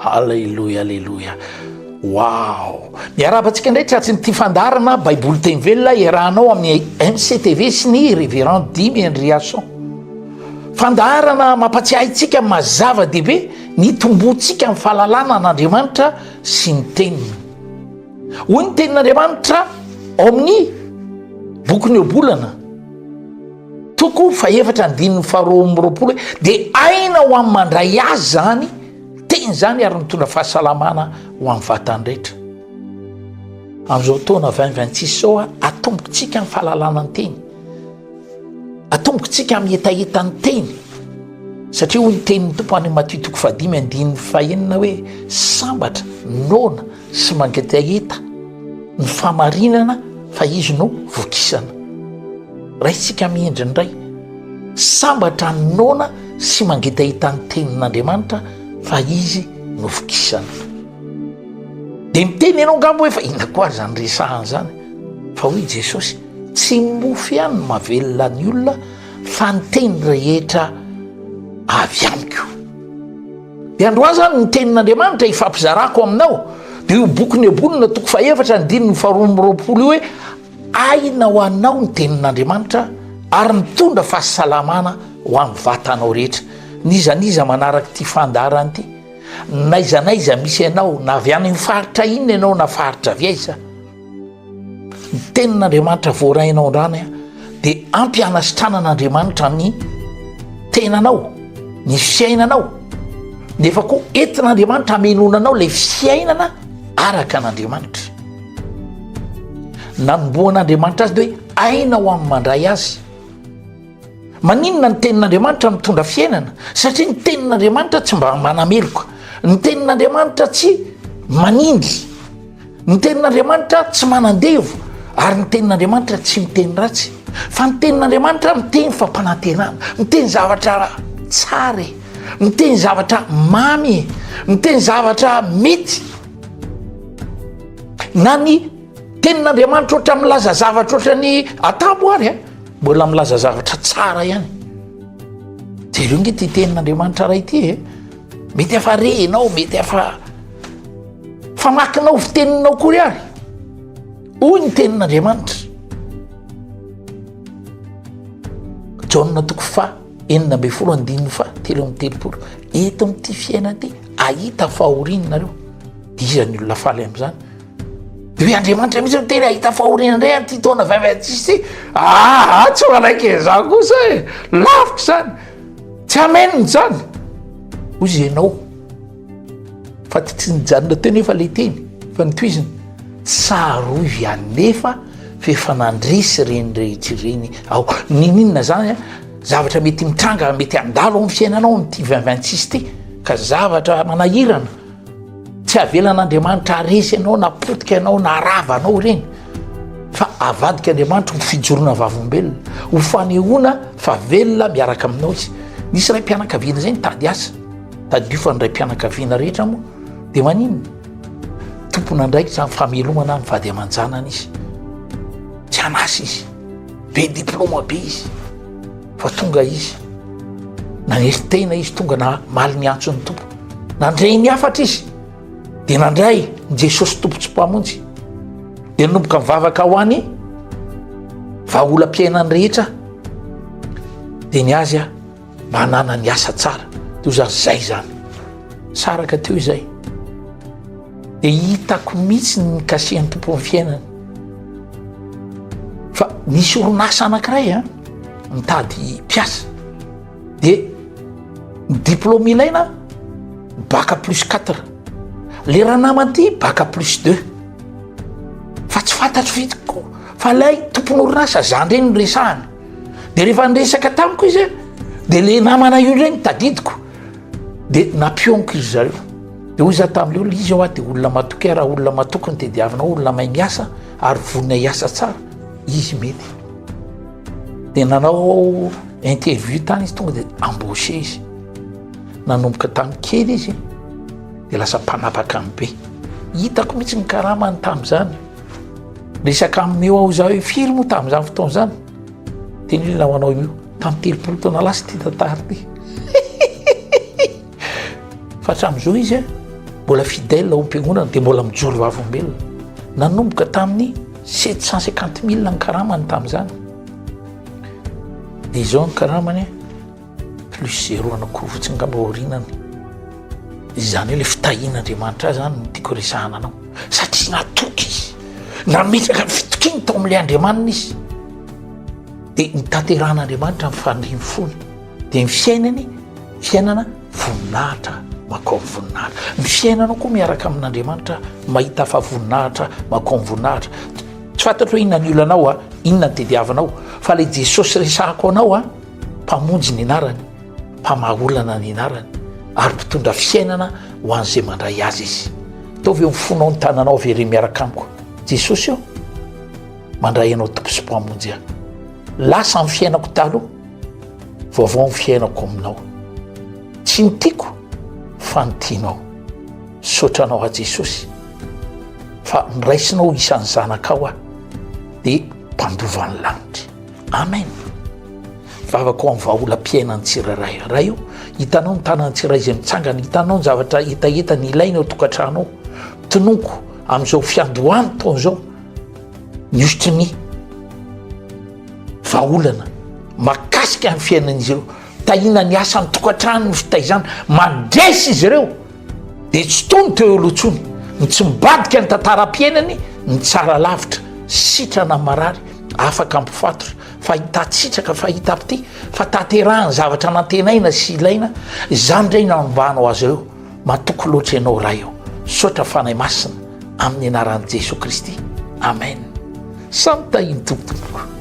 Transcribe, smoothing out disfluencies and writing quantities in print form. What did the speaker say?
Aleloia aleloia. Wow! Miarahaba antsika indray tratry ny ity fandaharana Baiboly Teny Velona iarahanao amin'ny MCTV sy ny Révérend Dimy Andriason. Fandaharana mampatsiahy antsika maha zava-dehibe ny hitomboantsika amin'ny fahalalana an'Andriamanitra sy ny Teniny. Hoy ny Tenin'Andriamanitra ao amin'ny bokin'ny Ohabolana, toko fahefatra andininy faharoa amby roapolo hoe dia aina ho amin'ny mandray azy izany teny izany ary mitondra fahasalamana ho amin'ny vatany rehetra. Amin'izao taona 2026 izao, atombokintsika ny fahalalana ny teny. Atombokintsika amin'ny hetaheta ny teny. Satria hoy ny tenin'ny Tompo any Matio toko fahadimy andininy fahenina hoe sambatra, noana sy mangetaheta ny fahamarinana fa izy no vokisana. Raisitsika amin'ny endriny indray. Sambatra ny noana sy mangetaheta ny tenin'Andriamanitra fa izy no vokisana. Dia miteny ianao angamba hoe fa inona koa ary izany resahana izany? Fa hoy Jesosy, tsy ny mofo ihany no mahavelona ny olona fa ny teny rehetra avy amiko. Dia androany izany ny tenin'Andriamanitra ifampizarako aminao dia io bokin'ny Ohabolana toko fahefatra andininy faharoa amby roapolo io hoe aina ho anao ny tenin'Andriamanitra ary mitondra fahasalamana ho an'ny vatanao rehetra. N'iza n'iza manaraka ity fandaharana ity, n'aiza n'aiza misy anao, na avy any amin'ny faritra inona ianao na faritra avy aiza, Ny tenin'Andriamanitra voarainao androany dia ampy hanasitranan'Andriamanitra ny tenanao, ny fiainanao, nefa koa entin'Andriamanitra hamenoana anao ilay fiainana araka an'Andriamanitra. Nanombohan'Andriamanitra azy dia hoe aina ho amin'ny mandray azy. Maninona ny tenin'Andriamanitra mitondra fiainana? Satria ny tenin'Andriamanitra tsy mba manameloka. Ny tenin'Andriamanitra tsy manindry. Ny tenin'Andriamanitra tsy manandevo ary ny tenin'Andriamanitra tsy miteny ratsy. Fa ny tenin'Andriamanitra miteny fampanantenana, miteny zavatra tsara e, miteny zavatra mamy e, miteny zavatra mety. Na ny tenin'Andriamanitra ohatra milaza zavatra ohatra ny atabo ary a, mbola milaza zavatra tsara ihany. Jereo nge ty tenin'Andriamanitra ray ity e. Mety efa re ianao, mety efa famakinao fiteninao kory ary. Hoy ny tenin'Andriamanitra. Jaona toko faha 16 andininy faha 33. Eto amin'ity fiainana ity, ahita fahoriana nareo. Dia iza ny olona faly amin'izany? Dia hoe Andriamanitra mihitsy miteny ahita fahoriana indray amin'ity taona 2026 ity. Ah, tsy manaiky an'izany kosa e. Lavitra izany. Tsy amen izany. Hoy izy ianao. Fa tsy nijanona teo nefa ilay teny, fa nitohizina. Tsarovy anefa fa efa nandresy ireny rehetra ireny aho. Ninoninona izany a? Zavatra mety mitranga, mety handalo amin'ny fiainanao amin'ity 2026 ity, ka zavatra manahirana. Tsy avelan'Andriamanitra haresy anao na potika anao na rava anao ireny fa avadika Andriamanitra ho fijoroana vavolombelona, ho fanehoana fa velona miaraka aminao izy. Nisy raim-pianakaviana izay nitady asa, tadidio fa ny raim-pianakaviana rehetra moa dia maninona? Tompon'andraikitra amin'ny famelomana ny vady aman-janany izy. Tsy an'asa izy, be diplôma be izy. Fa tonga izy, nanery tena izy, tonga namaly ny antson'ny Tompo. Nandre ny hafatra izy, dia nandray ny Jesosy Tompo tsy Mpamonjy. Dia nanomboka nivavaka ho any vahaolam-piainany rehetra. Dia ny azy a, mba hananany asa tsara. Dia hoy za, zay zany. Saraka teo izay. Dia hitako mihitsy ny nikasihan'ny Tompo ny fiainany. Fa nisy orinasa anankiray a, mitady mpiasa. Dia ny diplôme ilaina bac plus 4. Le ranamana ity bac plus 2. Fa tsy fantatro fitiko fa ilay tompon'orinasa zandry iny no resahany. Dia rehefa niresaka tamiko izy dia le namana io indray no tadidiko. Dia nampioniko izy zareo. Dia hoy za tamin'ilay olona, izy hoa dia olona matoky ahy, raha olona matoky no tediavinao, olona mahay miasa ary vonona hiasa tsara, izy mety. Dia nanao interview tany izy, tonga dia embauché izy. Nanomboka tamin'ny kely izy, dia lasa mpanapaka ny be. Hitako mihitsy ny karamany tamin'izany. Resaka aminy eo aho za hoe firy moa tamin'izany fotoana izany? Teny olona ho anao io, tamin'ny 30 taona lasa ity tantara ity. Fa hatramin'izao izy a. Mbola fidèle ao am-piangonana dia mbola mijoro vavolombelona. Nanomboka tamin'ny 750 mille ny karamany tamin'izany. Dia izao ny karamany plus zéro anankiroa fotsiny angamba aorianany. Izany hoe le fitahian'Andriamanitra azy zany no tiako resahana anao. Satria natoky izy. Nametraka ny fitokiany tao amin'ilay Andriamaniny izy. Dia nitanterahan'Andriamanitra ny fanirian'ny fony. Dia ny fiainany, fiainana voninahitra makao amin'ny voninahitra. Ny fiainanao koa miaraka amin'Andriamanitra mahita fa voninahitra makao amin'ny voninahitra. Tsy fantatro hoe inona ny olanao a, inona ny tediavinao, fa ilay Jesosy resahako anao a, Mpamonjy ny anarany, mpamaha olana ny anarany, ary mpitondra fiainana ho an'izay mandray azy izy. Ataovy eo amin'ny fonao ny tananao avereno miaraka amiko. Jesosy ô, mandray anao Tompo sy Mpamonjy ahy. Lasa ny fiainako taloha, vaovao ny fiainako aminao. Tsy ny tiako fa ny tianao. Misaotra anao aho Jesosy fa niraisinao isan'ny zanakao aho dia mpandova ny lanitra. Amen. Vavaka ho amin'ny vahaolam-piainan'ny tsirairay. Ray o, hitanao ny tanan'ny tsirairay izay mitsangana, hitanao ny zavatra hetaheta ny ilaina ao tokantrano ao. Tononko amin'izao fiandohan'ny taona izao ny hosotry ny vahaolana makasika ny fiainan'izy ireo. Tahiana ny asan'ny tokantrano ny fitaizana, mandresy izy ireo. Dia tsy toy ny teo aloha intsony, ny tsy mibadika ny tantaram-piainany, ny tsara lavitra, sitrana marary, afaka ampifatotra, fahitan-tsitraka, fahitam-pitia, fa tanterahany zavatra nantenaina sy ilaina, izany indray no anombahanao azy ireo. Matoky loatra ianao Ray ô. Misaotra Fanahy Masina, amin'ny anaran'i Jesoa Kristy. Amen. Samy tahin'ny Tompo tompoko.